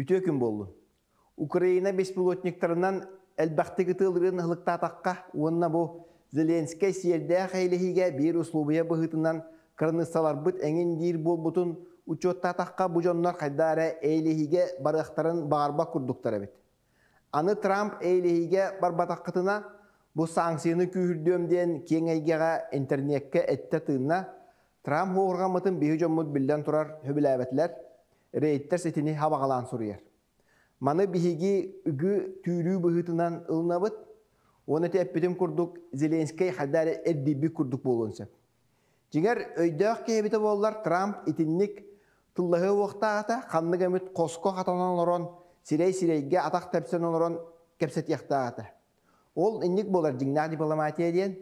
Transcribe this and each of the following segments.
Үтүө күн буоллун. Украина беспилотниктарынан элбэхтик ытыалырын ыһылыктаатахха уонна бу Зеленскэй сиэрдээх эйлэһиигэ биир услуобуйа быһыытынан кыраныыссаларбыт эҥин диир буолбутун учуоттаатахха бу дьоннор хайдах эрэ эйлэһиигэ барыахтарын баҕарбат курдуктар эбит. Аны Трамп эйлэһиигэ барбатаххытына бу санкцияны күүһүрдүөм диэн киэҥ эйгэҕэ интернеккэ эттэ-тыынна. Трамп уоҕурҕаммытын биһи дьоммут биллэн турар сөбүлээбэтилэр. Рейтерс итини хабаҕалаан суруйар. Маны биһиги ыгы түүрүү быһыытынан ылынабыт. Уонна ити эппитим курдук Зеленскэй хайда эрэ эрдийбит курдук буолуон сөп. Дьиҥэр, өйдөөх киһи эбитэ буоллар, Трамп итинник тыллаһыа уохтаах этэ, ханнык эмит хоско хатанан олорон, сирэй-сирэйгэ атах тэпсэн олорон кэпсэтиэхтээх этэ. Ол инник буолар дьиҥнээх дипломатия диэн.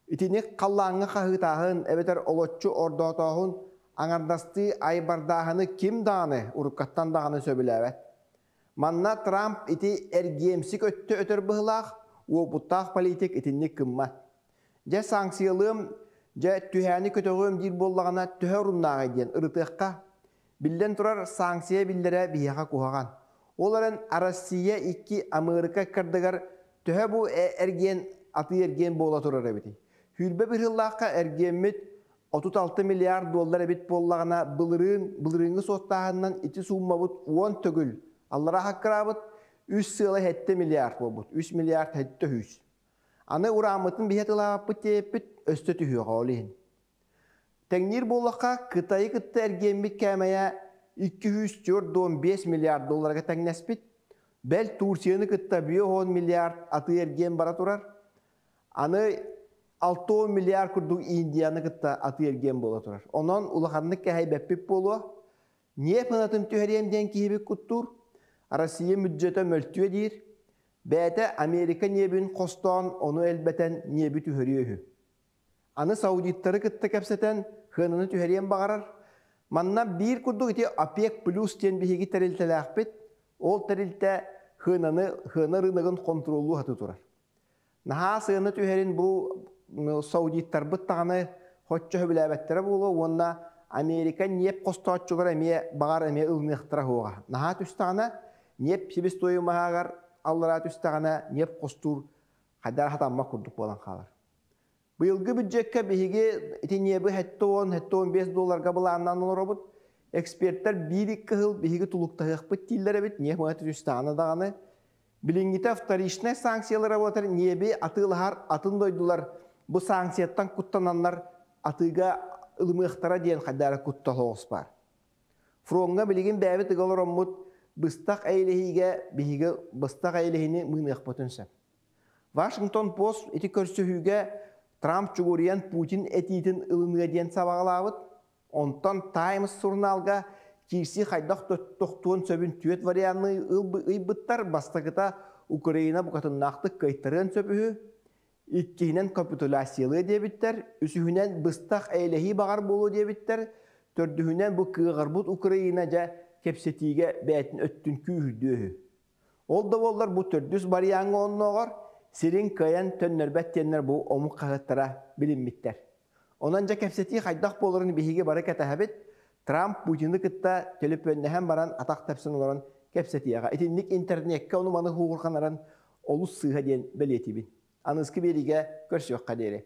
Итинник халлааҥҥа хаһыытааһын эбэтэр олоччу ордоотооһун аҥардастыы айбардааһыны ким даҕаны уруккаттан даҕаны сөбүлээбэт. Манна Трамп ити эргиэмсик өттө өтөр быһылаах, уопуттаах политик итинник гыммат. Дьэ санкциялыам, дьэ түһээни көтөҕүөм диир буоллаҕына төһө оруннааҕый диэн ырытыахха. Биллэн турар, санкция биллэрэ биһиэхэ куһаҕан. Ол эрэн Россия икки Амыарыка ыккардыгар төһө бу эргиэн атыы-эргиэн буола турар эбитий? Сүүрбэ быһыылаахха эргиэммит 36 миллиард доллар эбит буоллаҕына, былырыын былырыыҥҥы суоттааһынынан ити сууммабыт 10 төгүл аллараа хаккыраабыт, үс сыала 7 миллиард буолбут, 3 миллиард 700. Аны урааммытын биһэ тылаабаппыт диэппит өстө түһүөҕэ ол иһин. Тэҥниир буоллахха, Кытайы кытта эргиэммит кээмэйэ 245 миллиард долларга тэҥнэспит. Бэл Турцияны кытта 50 миллиард атыы-эргиэн бара турар. Аны 60 миллиард курдук Индияны кытта атыы-эргиэн буола турар. Онон улаханнык кэһэйбэппит буолуо. Ньиэп ынатын түһэриэм диэн киһибит куттуур. Россия бюджета мөлтүө диир. Бэйэтэ Америка ньиэбин хостоон, ону элбэтэн ньиэби түһөрүө үһү. Аны саудиттары кытта кэпсэтэн, сыананы түһэриэн баҕарар. Манна биир курдук ити ОПЕК плюс диэн биһиги тэрилтэлээхпит. Ол тэрилтэ сыананы, сыана рыногын хонтуруоллуу сатыы турар. Наһаа сыана түһэрин бу саудиттарбыт даҕаны соччо сөбүлээбэттэрэ буолуо уонна Америка ньиэп хостооччулара эмиэ баҕар эмиэ ылыныахтара суоҕа. Наһаа түстэҕинэ, ньиэп себестоимоһыгар аллараа түстэҕинэ ньиэп хостуур хайдах хатаммат курдук буолан хаалар. Быйылгы бюджекка биһиги ити ньиэби 70-75 долларга былааннаан олоробут. Экспертэр биир-икки сыл биһиги тулуктаһыахпыт дииллэр эбит, ньиэп муна түстэҕинэ даҕаны. Билиҥҥитэ вторичнай санкциялары буолар ньиэби атыылаһар атын дойдулар бу санкцияттан куттананнар атыыга ылымыахтара диэн хайдах эрэ куттал соҕус баар. Фроҥҥа билигин бэйэбит ыга олороммут быстах эйэлэһиигэ биһиги быстах эйэлэһиини мыыныахпытын сөп. Вашингтон Пост ити көрсүһүүгэ Трамп чугуруйан Путин этиитин ылыныа диэн сабаҕалаабыт. Онтон Таймс сурунаалга киирсии хайдах тохтуон сөбүн түөрт варианы ыйбыттар. Бастакыта Украина букатыннаахтык кыайтарыан сөп үһү. Иккиһинэн капитуляциялыа диэбиттэр. Үсүһүнэн быстах эйэлэһии баҕар буолуо диэбиттэр. Төрдүһүнэн бу кыаҕырбыт Украина дьэ кэпсэтиигэ бэйэтин өттүн күүһүрдүө үһү. Ол да буоллар бу төрдүс барыйааҥҥа оннооҕор сирин кыайан төннөрбөт диэннэр бу омук хаһыаттара билиммиттэр. Онон дьэ кэпсэтии хайдах буоларын биһиги бары кэтэһэбит. Трамп Путины кытта төлөпүөннэһэн баран атах тэпсэн олорон кэпсэтиэҕэ. Итинник интернеккэ ону-маны һуугурҕанарын олус сыыһа диэн бэлиэтиибин. Аныгыскы биэриигэ көрсүөххэ диэри.